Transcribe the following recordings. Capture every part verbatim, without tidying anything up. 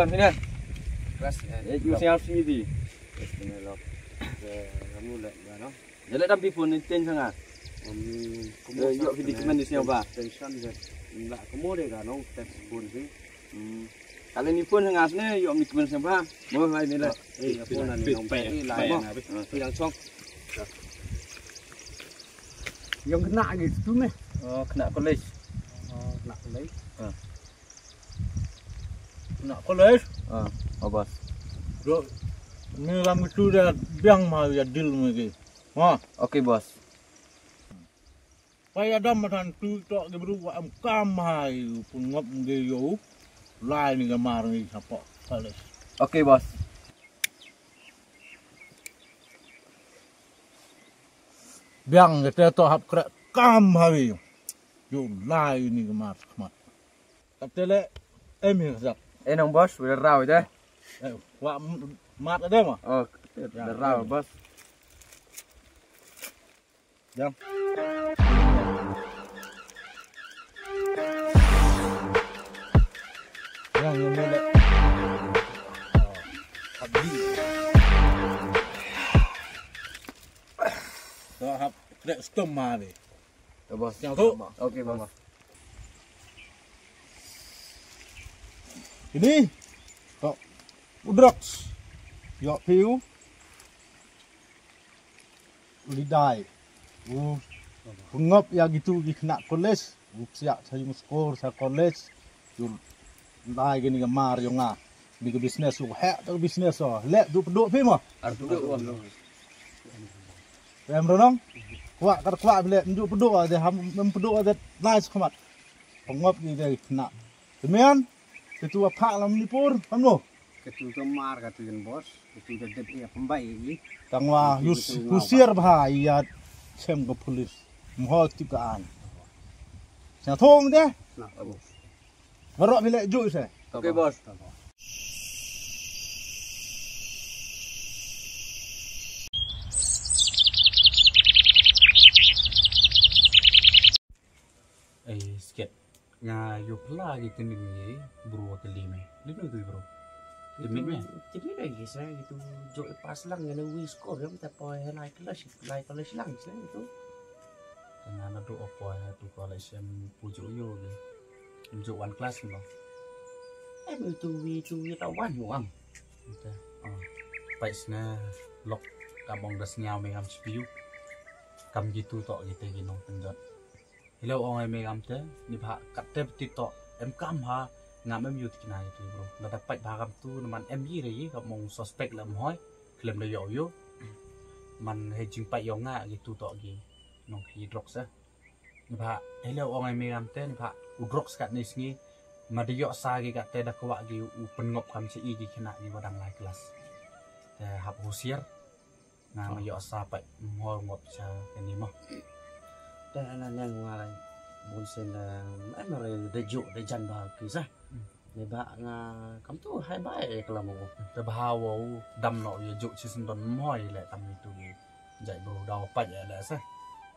Sini. Keras, eh, eh, ju siap sini di. Sini lo. Ke kamu le, ya, no? Ya le tam pi pun ni ten sanga. Kum, kum, eh, yok video kmen di siapa? Tension de. Nda kamu de ka, no, tet pun si. Hmm. Kalau ni pun sanga sini, yok ni kmen siapa? Mo, hai, ni le. Eh, ya pun ni, no, pai, pai, pai, pai, pai, yang chong. Yang kena gitu meh. Oh, kena college. Oh, kena college. Ha. Kena college. Ha, oh, boss. Bro, ni lam itu dah biang mah ya deal mah ke. Ha. Oke, boss. Pai adam matan tu tok ke bru wa am kam hai pun ngop nge yo. Lai ni gamar ni sapa college. Oke, boss. Biang kata to hap krek kam hawi. Yo lai ni kemat kemat. Kata le em hi sak. Eh, nong boss, udah raw dah. Eh, wa mat ada mah. Oh, udah raw, boss. Jam. Yang yang mana? Abdi. Dah hap krek stom mah ni. Ya, bos. Yang tu. Oke, bos. Ini. Kau. Udrox. Yok piu. Lidai. U. Pengop ya gitu gi kena college. U siak sa yung skor sa college. Yung lai gini ga mar yung nga. Ni ga business yung hek tu business oh. Lek du peduk pi mo. Ar peduk. Em ronong. Kuak kar kuak bilek njuk peduk aja ham peduk aja lai sekemat. Pengop gi ga kena. Demian. Ketua pak lam ni pur. Kamu. Ketua tu mar kata yen bos. Ketua tu dep ya pembai. Tangwa hus husir bah ya. Sem ke polis. Mho tu ka an. Sa thong deh. Nah, baru. Baru bila juk saya. Oke, bos. Eh, sikit. Nga yu pla gi tinin gi bro kali me. Di nu tu bro. Tinin me. Tinin me gi sa gitu. Jo pas lang ngene wi skor yam ta poi helai kelas lai kelas lang sa gitu. Nga na do poi tu college em puju yo gi. Em jo one class no. Em tu wi tu wi ta wan yo am. Pai sne lok ka bong da sniaw me ngam chipiu. Kam gitu to gitu gi nong penjot. Hello ong ai me ngam te ni bha kat te ti to em kam ha ngam em yu tikna gitu bro. Lada pai bha kam tu naman em yi re yi kam mong suspect la mhoi klem da yo yu. Man he jing pai yo nga gitu to gi nong ki drok sa. Ni bha hello ong ai me ngam te ni bha u drok skat ni sngi. Ma da yo sa gi kat te da kwak gi u pengop kam se i gi kena gi wadang lai kelas. Te hap husiar. Nga ma yo sa pai mhor ngop sa kani mo. Te na nang nga lai bun sen da em re de juk de jan ba ki sa. Ne ba nga kam tu hai bai e kala mo. Te ba wo dam no ye juk si sen don mo le kam tu ye. Jai bro da pai ye le sa.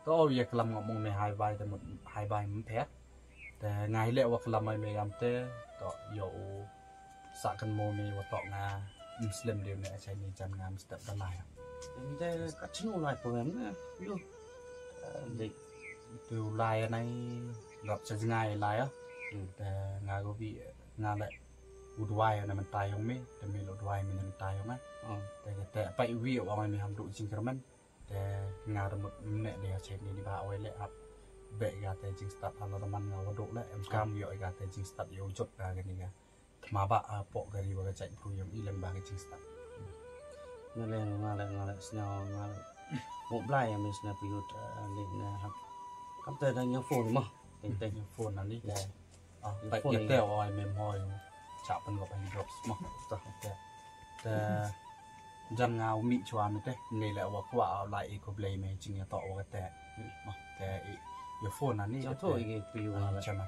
To ye kala mo mo me hai bai te mo hai bai mo phe. Te nga hi leh wa klam ai me ngam te to yo u sa kan mo me wa to nga Muslim de ne achai ni jan nga mstep da lai. Te ka chinu lai program ne yo. De tu lai nai rap sa jngai lai ya. Te nga go bi nga le u duai na mentai yong me te me lo duai me na mentai yong. Te te pai wi wa me ham du jingkyrmen. Te nga da mut mne de ha chek ni di ba oi le ap be ga te jingstad ha la man nga wa dok le em kam yo ga te jingstad yo jop ga ga ni ga. Tma ba a pok ga ri wa ga chek bru yong i lem ba ga jingstad. Nga le nga le nga le sna nga le mo blai ya me sna pi yut le na hap kam te da nya phone ma. Teng teng nya phone na ni te. Ah, pai phone ya te oi me mo yo. Cha pen lo pen drops mo. Ta te. Te jan nga u mi chwa me te. Ni le wa kwa lai i ko blai me jing ya to wa te. Mo te i ya phone na ni. Cha to i ke pi wa la. Cha na.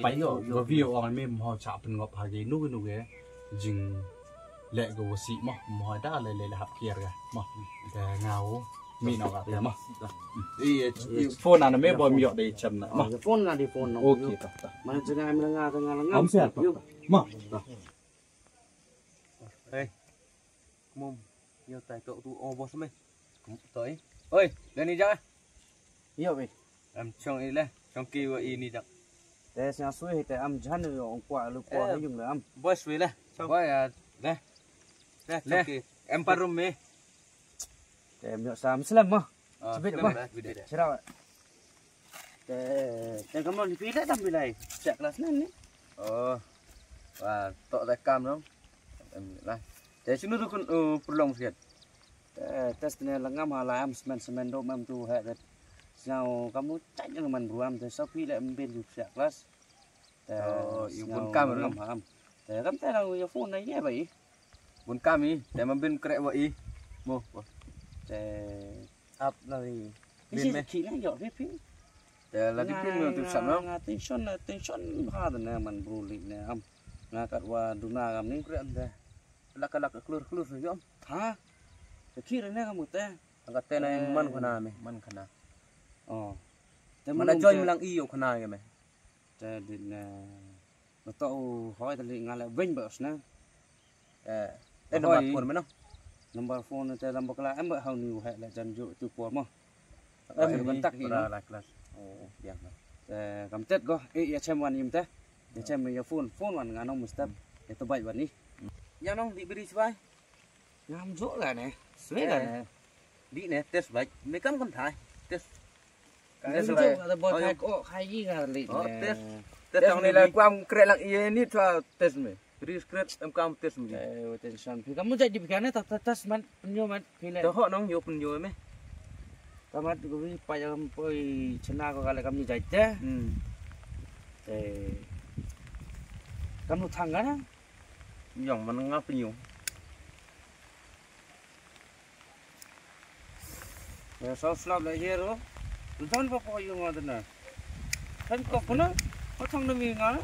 Pai yo yo vi oi me mo cha pen ngop ha ge nu nu ge. Jing le go wa si mo mo da le le hap kier ga mo. Te nga u. Mi no ka te ma. I phone na me bom yo de chem na ma. Phone na di phone no. Okay ta ta. Ma jngai me nga ta nga nga. Am se ta. Ma. Hey, mum, yo tai tok tu o bos me. Toi. Oi, le ni ja. Yo be. Am chong i le, chong ki wa i ni ja. Te sna sui te am jan yo ong kwa lu kwa yung le am. Bos we le. Boy ya le. Le, le. Em parum me. Te em yo sam slem mo. Sibit mo. Sira. Te te kam non phi le dam bilai. Siak kelas nan ni. Oh. Wa tok da kam no. Em la. Te sinu tu kun perlong siat. Te test ne langam ha la am semen semen do mem tu ha. Siau kamu cak yang man bruam te sapi le embin siak kelas. Te oh, yu bun kam ngam ham. Te kam te nang yu phone na ye bai. Bun kam i, te man bin krek wa i. Mo. Te ap na ri. Bin me. Ki na yo pi pi. Te la di pin me tu sam no. Nga tension na tension ha da na man bru li ne am. Nga kat wa duna kam ni. Krek am te. Lak lak klur klur yo. Ha. Te ki ne kam te. Angkat te na man khana me, man khana. Oh. Te man join lang i yo khana ye me. Te din na to u hoi te li nga le weng ba sna. Eh, eh number phone me no. Number phone te lam bakla em ba hau ni u he le jan ju tu por mo. Em ni kontak hi no. La kelas. Oh, ya. Te kam tet go e ya chem wan yim te. Ya chem ya phone, phone wan nga no mustap. Ya to bai wan ni. Ya no di beri sibai. Ngam jok la ne. Swe la ne. Di ne test bike. Me kam kan thai. Test. Test bike. Ada bot hai ko hai gi ga li. Oh, test. Test ang ni la kwam krek lang ye ni twa test me. Ri krek em kam test me. Eh, tension. Phi kam jai di phi kan ta test man penyo man phi le. Ho nong yo penyo me. Kamat ko wi pa jam poi chena ko kale kam ni jai te. Hmm. Eh. Kam lu thang kan? Yong man nga penyo. Ya, sa slap la hero. Don pa pa yung ada na. Kan ko kuna, ko thang na mi nga.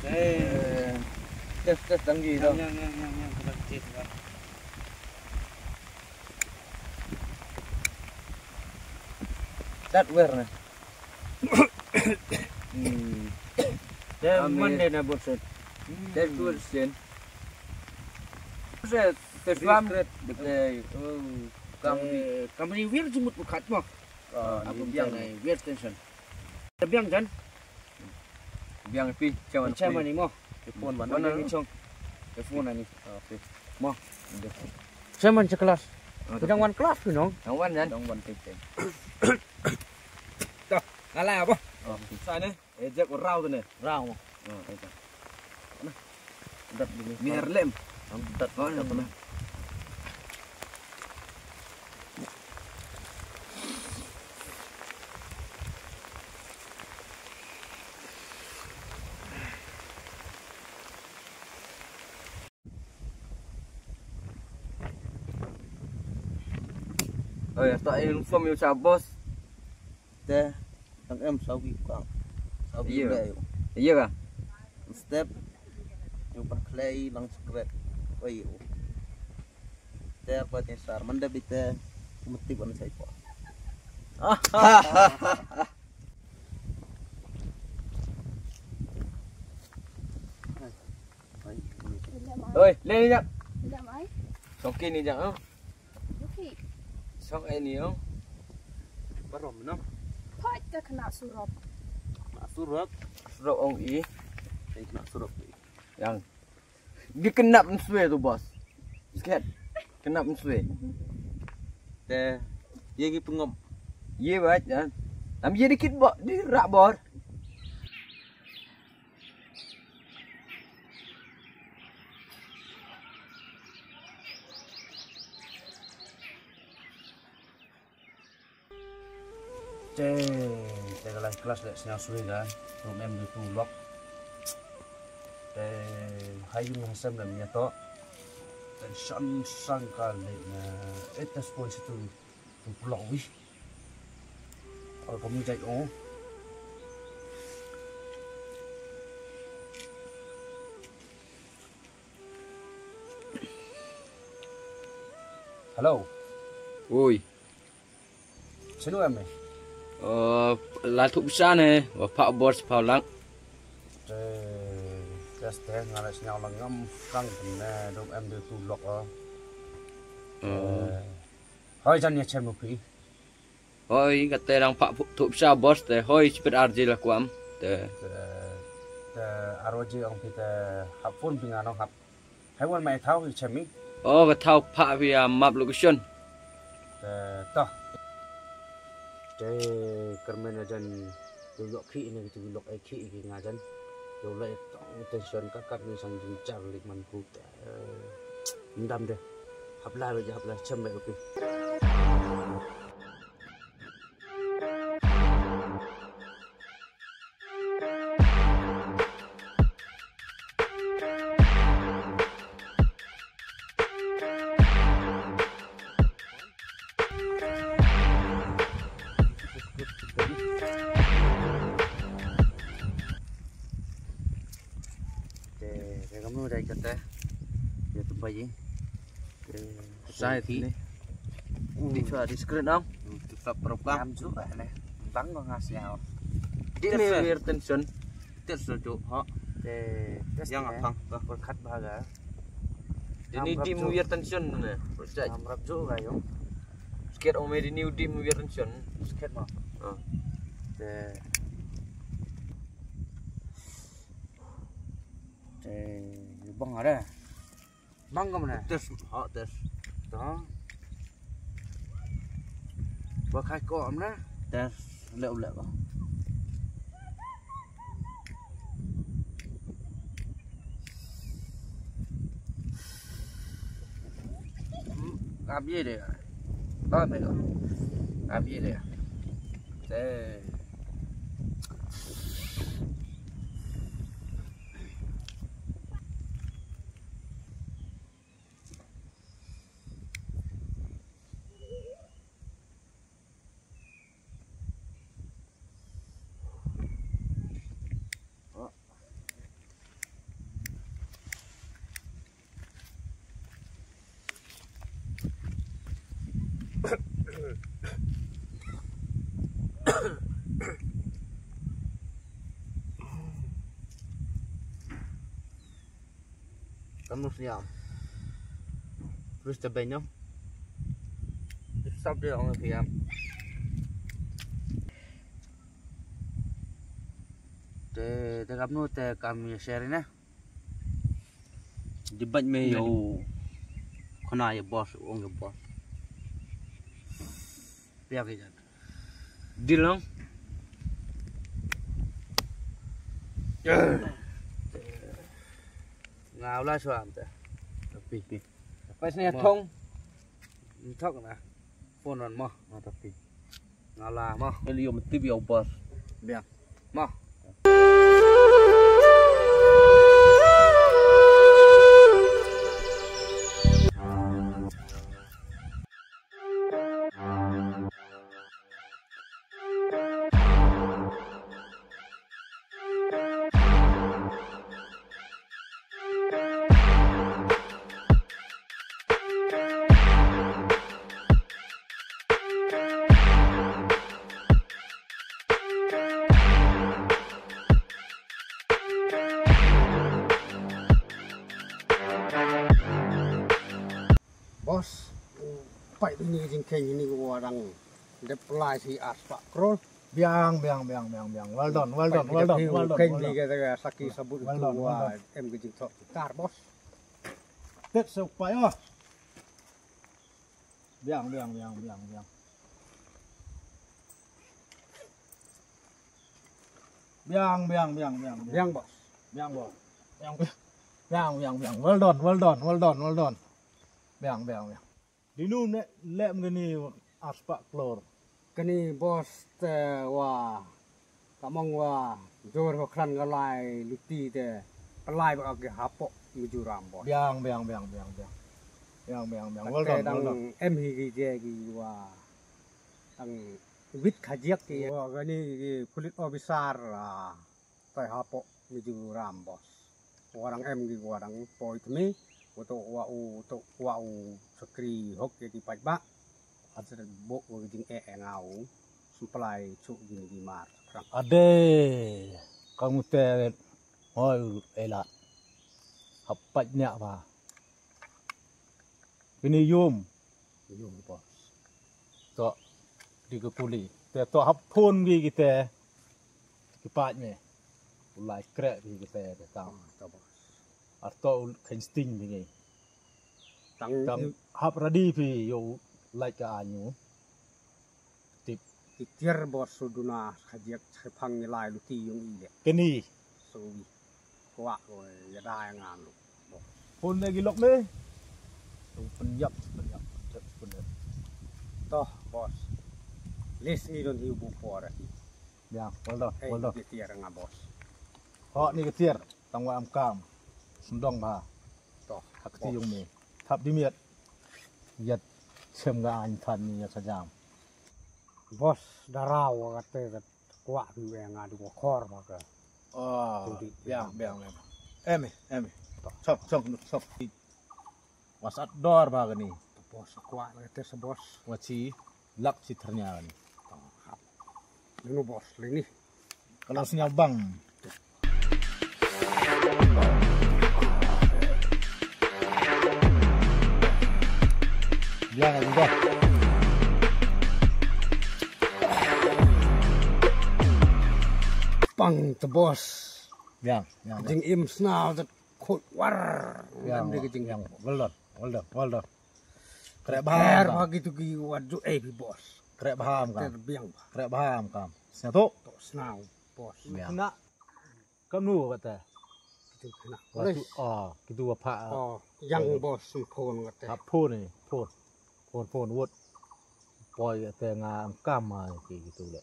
Eh, test test dang gi. Yang yang yang yang yang kita cek lah. Dat wer na. Hmm. Te man de na bot sen. Te tu sen. Se te suam de te. Oh, kam ni. Kam ni wir jumut bukat mo. Ah, abum biang na wir tension. Te biang jan. Biang pi chairman. Chairman ni mo. Te phone ban. Ni chong. Te phone ni. Okay. Mo. Chairman cha class. Dang wan class tu no. Dang wan jan. Dang wan te. Dah, ngala apa? Oh, sa ne? Eh, jek rau tu ne. Rau. Oh, itu. Nah. Dat dulu. Biar lem. Ang dat. Oh, apa na? Oi, ta in form yu sa boss. Te tang em saw ki kang. Saw ki le yu. Iya ka? Step. Yu pa klei lang skret. Oi yu. Te pa te sar mande bite. Mati ban sai pa. Oi, le ni jak. Song ki ni jak, oh. Song ai ni, oh. Barom no. Phai ka kena surop. Kena surop. Surop ong i. Kena surop. Yang. Di kenap nswe tu bos. Sket. Kenap nswe. Te ye ki pengop. Ye bait ya. Nam ye dikit bo di rak bor. Te te ka lai klas le sñiaw sui ka rum em du tu lok. Te ha yung ha sem le mia to. Te shan sang ka le na e te spoi situ tu plok wi. Al ko mi jai o. Hello. Oi. Sino em eh? Oh, la thup sa ne, wa pha bor sa pha lang. Te, tes te, nga la sñiaw la ngam kang ne, dum em de tu lok o. Oh. Hoi jan ya chem phi. Hoi, kate dang pha thup sa bos te, hoi, spit arji la kwam. Te. Te, te, aro ji ong phi te, hap phone phi nga nong hap. Hai wan mai thau hi chemi. Oh, ka thau pha phi a map location. Te, to. Te, kermen ajan, tu lok khi ne, tu lok ai khi ki nga jan. Tu lok tong tension ka kat ni sang jing char lik man ku te. Ndam de. Hap la, hap la, chem bai phi. Te, te kamnu dai kata. Ya tu bayi. Te, sai ki. Ni. Di chwa di screen ang. Di pap rok ka. Am chu ba ne. Bang ko ngas ya. Di me wir tension. Ter so chu ho. Te, yang apang ka. Berkat bahaga. Di ni di mu wir tension ne. Percaya. Am rap chu ga yo. Sket ong me di ni di mu wir tension. Sket ma. Te. Te, bang ada. Bang ka mane? Tes, ha, tes. To. Ba khai ko mane? Tes, leh, leh ko. Ap ye de. Ba me ko. Ap ye de. Te. Kamu siam. Terus te benyong. Stop dia orang siam. Te, te kamnu te kam ya share ne. Di bait me yo. Khana ya boss, ong ya boss. Pia ke jan. Deal lang. Ngau la suam te. Tapi pi. Pas ne thong. Thok na. Phone on mo. Tapi. Nga la mo. Eli yo mesti biau bos. Biang. Mo. Boss, u pait ini jingkheiñ ini ko wa dang dep lai si ar spah crore. Biang, biang, biang, biang, biang. Well done, well done, well done, well done. Kheiñ ni ka saki sabut tu wa em ka jingthok kar, boss. Tet sa u pait, oh. Biang, biang, biang, biang, biang. Biang, biang, biang, biang, biang. Biang, boss. Biang, boss. Biang, biang, biang, biang. Well done, well done, well done, well done. Biang, biang, biang. Dinu ne lem gani ar spah klor. Kani boss te wa kamong wa jor ko kran ga lai luti te pelai ba ke hapoh Mizoram, boss. Biang, biang, biang, biang, biang. Biang, biang, biang. Well done, well done. Em hi gi je gi wa tang wit khajiak ki. Wa gani ki police officer, ah, tai hapoh Mizoram, boss. Wa dang em ki wa dang poi tmi, wa to wa u, to wa u sakri hok ya ki paidbah. Hat sa bo wa ki jing e e ngau. Palai chuk gin di mar. Ade, kang ute, hoi, ela. Hapat nya ba. Kini yum. Yum, boss. To, di ke puli. Te to hap phone gi kite. Ki pat me. Ulai krek gi kite, te tang. Ah, to, boss. Ar to ul khen sting bi ngi. Tang tang hap ready phi yo like ka anyu. Tip. Ki tiar, boss, su duna khajiak, khaphang ni lai luti yung ile. Keni. So wi. Kwah ko ya dai ngan lu. Phone ne gi lok ne. Tung penyap, penyap, penyap, penyap. Toh, boss. Les ngi don hiu bu por. Ya, well done, hey, well done. Ki tiar nga, boss. Ho ni ki tiar. Tang wa am kam. Sendong ba. Toh, hakti boss. Yung me. Thap di miat. Yat sem ga an than ni ya sajam. Boss, darau wa kate kat kwah bi we nga di wa khor ba ka. Oh, biang, biang, biang. Em, em. Sok, sok, sok. Wasat dor ba ka ni. Boss, kwah la kate sa, boss. Wachi. Lak si tharnya ni. Linu, boss, lini. Kalau sinyal bang. Biang, biang. Pang te, boss. Biang, biang, biang. Jing im snaw te khot war. Biang, biang. Well done, well done, well done. Krek bha. Krek bha gitu ki wat ju eh bi, boss. Krek bha am kam. Ter biang bha. Krek bha am kam. Sna tu. To snaw, boss. Biang. Kena. Kam nu kata. Kitu kena. Watu, ah, kitu apa, ah, oh, yang, oh, boss, phone kata. Ah, phone ni, phone. Phone, phone, wot. Poi kata nga am kam, ah, ki-, kitu le.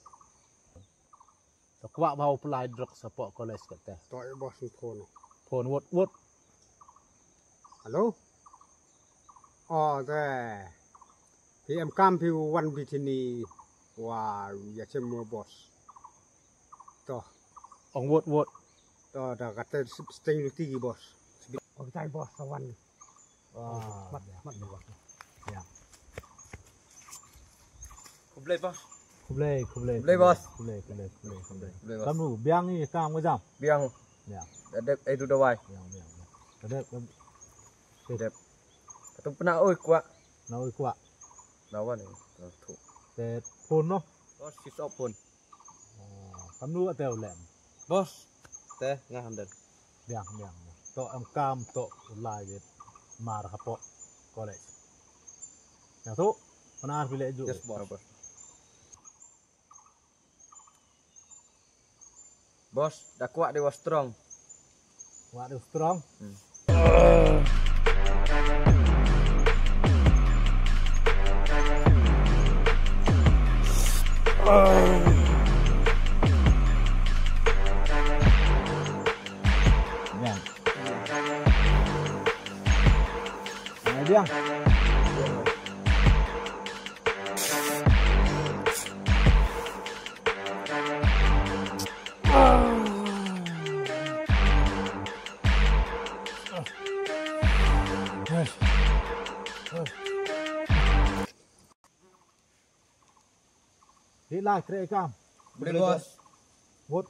Ta kwah bha u pynlait drok sa pok college kata. To, eh, boss, phone. Phone, wot, wot. Hello? Oh, te. Phi em kam phi wan bikini wa ya chem mo, boss. To. Ong wot, wot. To, da kata sting luti gi, boss. Ong tai, boss, ta wan. Wah, mat, ya, mat, ya, boss. Ya. Khublei, boss. Khublei, khublei, khublei, boss. Khublei, khublei, khublei, khublei. Khublei, boss. Kam nu, biang ni kam ka jam. Biang. Ya. Da dep, eh, tu dawai. Biang, biang, biang. Da dep, da dep. Dep. Katu pynah oi kwah. Na oi kwah. Na wan ni. Na tu. Te phone noh. Boss, switch off phone. Oh, kam nu ate u lem. Boss, te nga handle. Biang, biang, biang. To em kam to u lai wit mar hapoh college. Ya tu, pynah phi leh ju. Yes, boss. Boss, da kwah dei wa strong. Kwah dei wa strong? Hmm. Biang. Biang. Dei lai trei kam. Boleh, boss. Wot.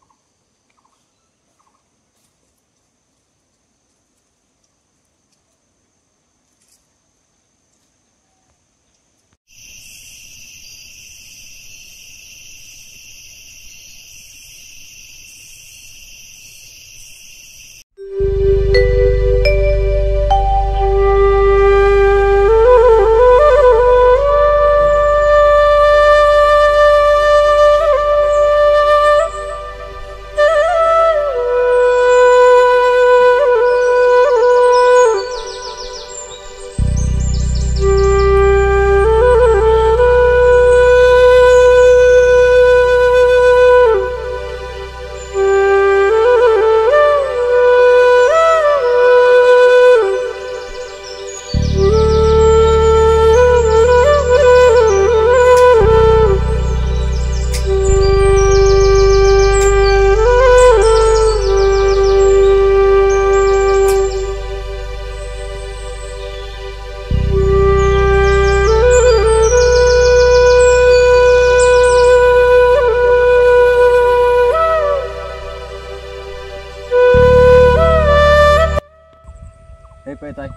Peit tai.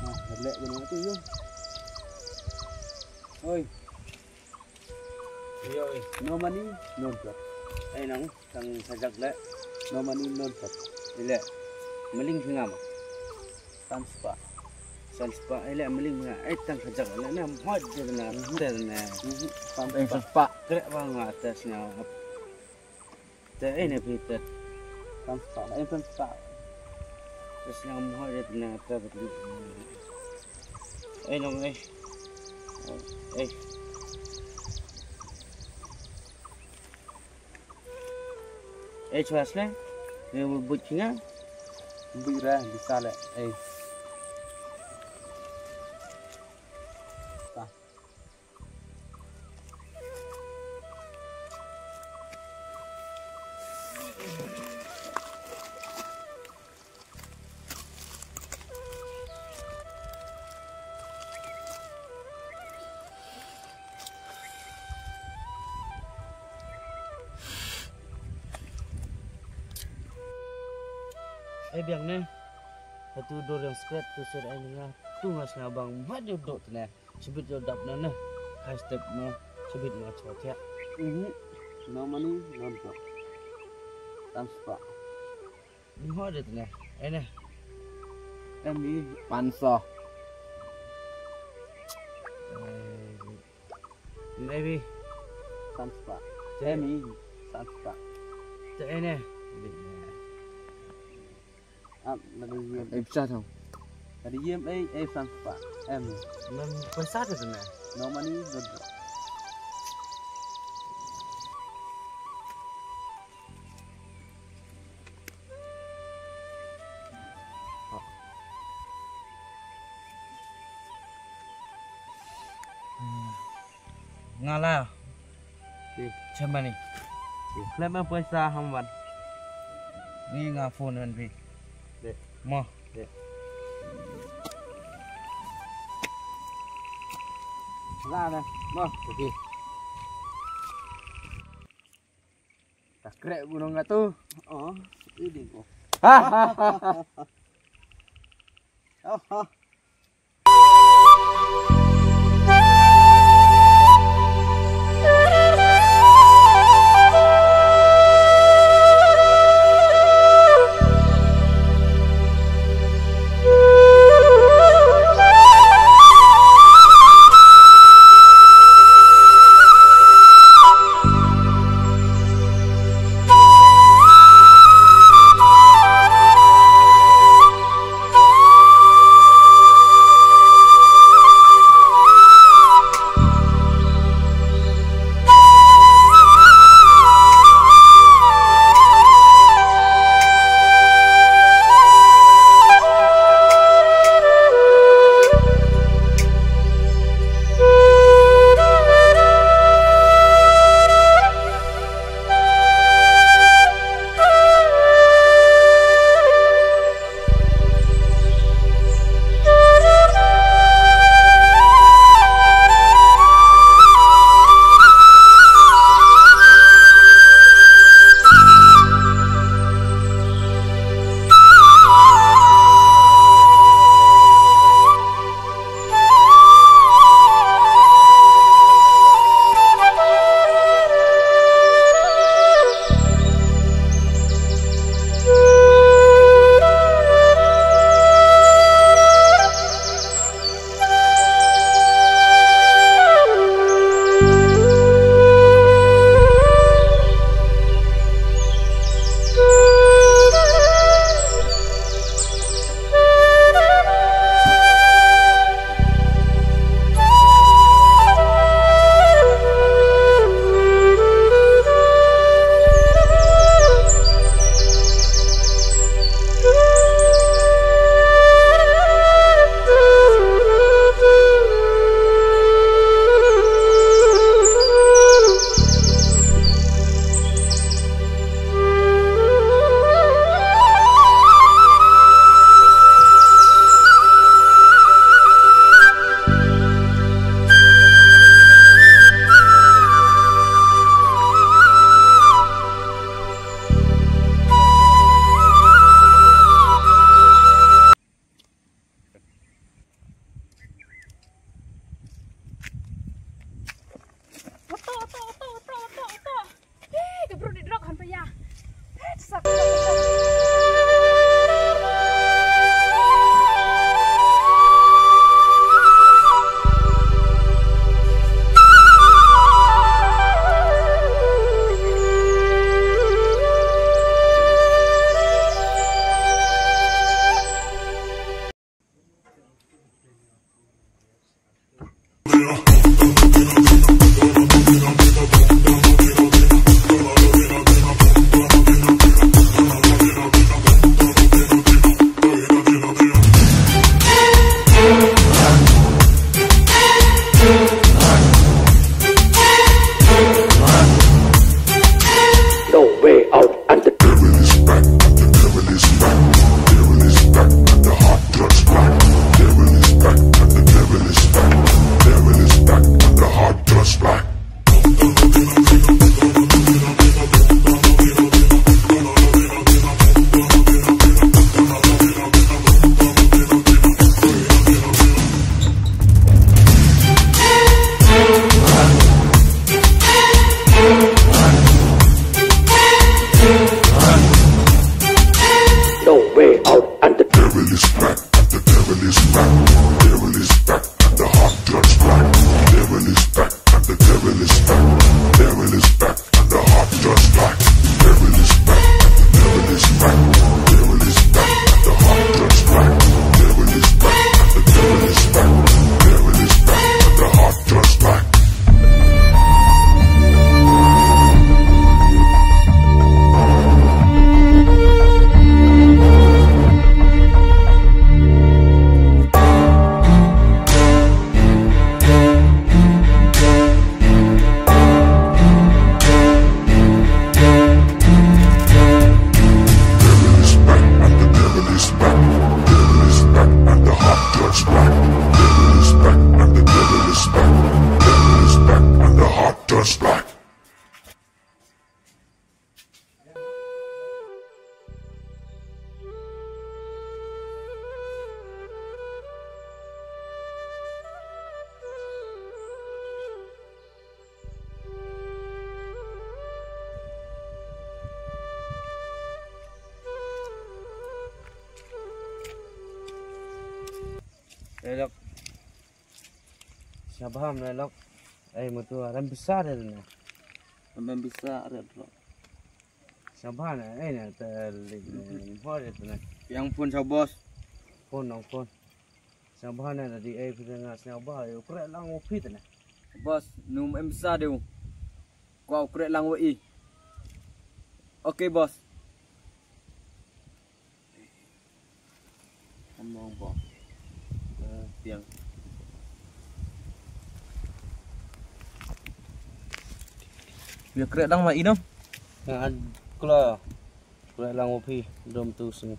Ah, leh bun tu yo. Oi. Yo, oi. No money, no job. Ai nang, tang sajak leh. No money, no job. Ile, maling phi ngam. San spah. San spah, ile maling phi ngam. Ai tang sajak leh na, mhoi de na, Mhm. Te na. Mhm. San Ai spah. San spah. Krek bang nga tes na. Te ai ne phi te. San spah, ai san spah. Te sngam hoi de na te ba. Ai nong ai. Ai. Ai chwas ne. Ne bu chinga. Bu ra di sale. Ai. Ai biang ne. Hatu dor yang spet tu ser ai nga. Tu nga sngewbang mat yu dok ne. Chibit ïoh dap na ne. Khai step ne. Chibit ma chwa thiah. Mhm. No money, no job. Tan spah. Ni ho de ne. Ene. Emi. Panso. Maybe. Tan spah. Emi. Tan spah. Te ene. Ap, lada ïem. Ei, pisa thong. Lada ïem, ei, ei, san spah. Em. Mem pisa tu tu na. No money, good. Nga la. Ki. Chem mani. Ki. Khlem em pisa ham wan. Ni nga phone wan phi. Deh. Mo. Deh. La na. Mo. Ki. Ta krek gunung ka tu. Oh, ini ko. Ha ha ha. Oh, ha. is back, and the devil is back. Devil is back, and the heart turns black. Devil is back, and the devil is back. Devil is back, and the heart turns black. Devil is back, and the devil is back. Devil is back, and the heart turns black. Devil is back, and the devil is back. Devil is back, and the heart turns black. Devil is back and the devil is back. Devil is back and the heart turns black. Devil is back and the devil is back. Devil is back and the heart turns black. Elok. Shabham na lok. Ai mutu aram bisa de na. Aram bisa de lok. Shabham na ai na te lik na hor de na. Yang phone sa boss. Phone nong phone. Shabham na di ai phi na shabham ai ukre lang u phi na. Boss, num em bisa de u. Kwa ukre lang wa i. Okay boss. Among boss. Eh, tiang. Bia krek dang ma i dong. Ngan klo. Krek lang wa phi dom tu sini.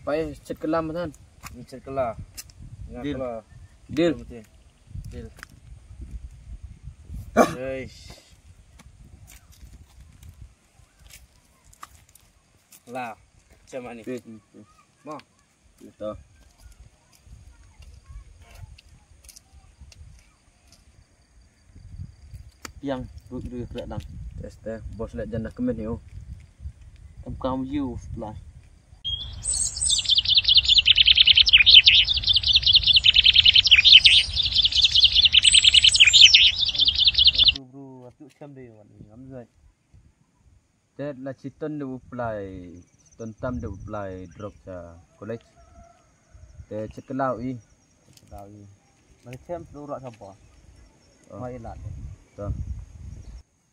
Pai chet kelam tan. Chet kela. Deal. Deal. Deal. Eish. La. Chem ani. Mo. Ito. Yang ru ru kre dang. Test test boss lek jan dah kemen yo. Em kam you fly. Bro, bro, atu chem de wan ni, am zai. Te la chiton de uplai, chiton tam de uplai drop sa college. Te cheklau i. Cheklau i. Mari chem tu rak sapa. Oh. Mai ilat. Ta.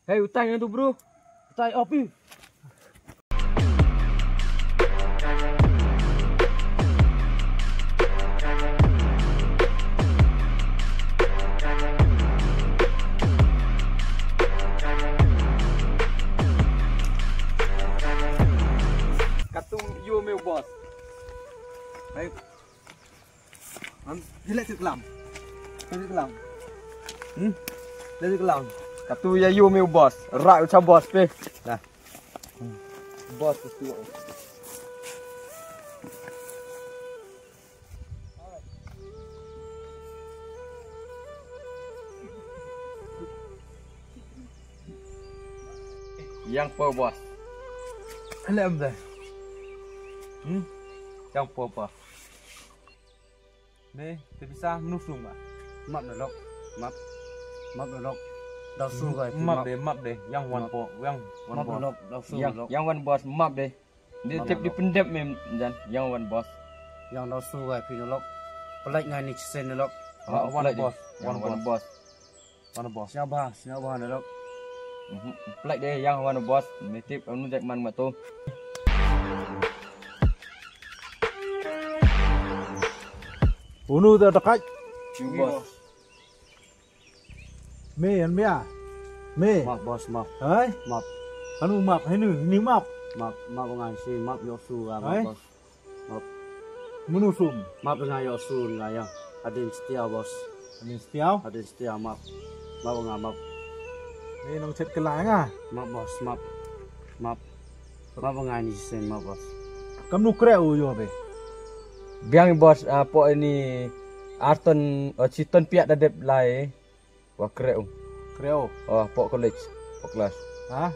Hey, utai ngan tu bro. Utai opi. Katum yo meu boss. Hai. Am, jilek tu kelam. Jilek kelam. Hmm? Jilek kelam. Katu ya yo meu boss. Rak ucha boss pe. Nah. Boss tu. Yang po boss. Lem deh. Hmm? Yang po boss. Ni, te bisa menu sum ba. Map na lok. Map. Map na lok. Dau su gai. Map deh, map deh. Yang wan po, yang wan boss. Map na lok, dau su lok. Yang wan boss, map deh. Dia tip di pendep mem jan, yang wan boss. Yang dau su gai phi na lok. Pelai ngai ni chisen na lok. Wan boss, wan boss. Wan boss. Siapa, siapa na lok. Pelai deh yang wan boss, ni tip anu jak man ma tu. Unu da dakai. Boss. Me, an mia. Me. Map, boss, map. Hai? Map. Anu map, hai nu, ni map. Map, map ngan si, map yo su, ah, map, boss. Map. Munu sum. Map ngan yo su, ngan yo. Adin setia, boss. Adin setia? Adin setia, map. Map ngan, map. Ni nong chet kela nga. Map, boss, map. Map. Map ngan ni sen, map, boss. Kam nu kre u yo be. Biang boss, ah, po ini arton, oh, chiton piak da dep lai. Wa kre u. Kreo. Oh, pok college, pok class. Ha?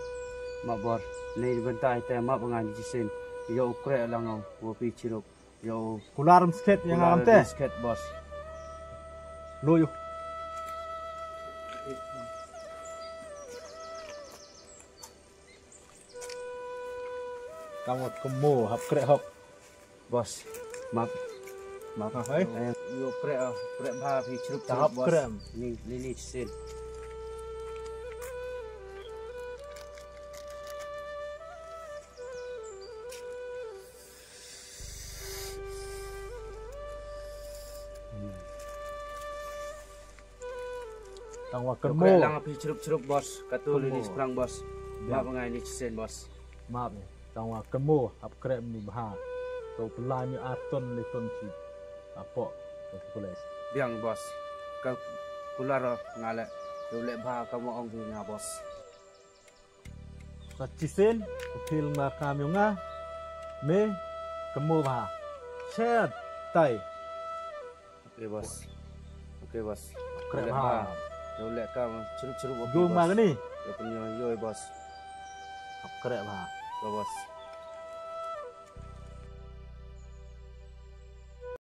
Map bor. Nei bynta ite map ngan jisin. Yo kreo lang o, wo pi chirup. Yo. Kular mskhet yang kular amte. Mskhet, boss. Lo yo. Tang wat kemo hap krek hok. Boss, map. Map. Hap, eh? Eh, yo krek, ah, krek bha phi chrup. Ta chrup, hap boss. Krek. Ni, ni, ni, sin. Tang wa kynmo. Lang phi chrup chrup, boss. Katu lini sprang, boss. Map ngai ni chisen, boss. Map ni. Tang wa kynmo hap krem ni bha. To pelai mi aton li ton chi. Apo. Ka kule. Biang, boss. Ka kular nga le. To le bha ka mo ong nga, boss. Sa chisen, u phil nga kam yong nga, me, kynmo bha. Shet, tai. Okay, boss. Okay, boss. Krek bha. Yo le kam, chrup chrup. Gum ma ni. Yo pun yo, yo, boss. Krek bha. Yo, boss.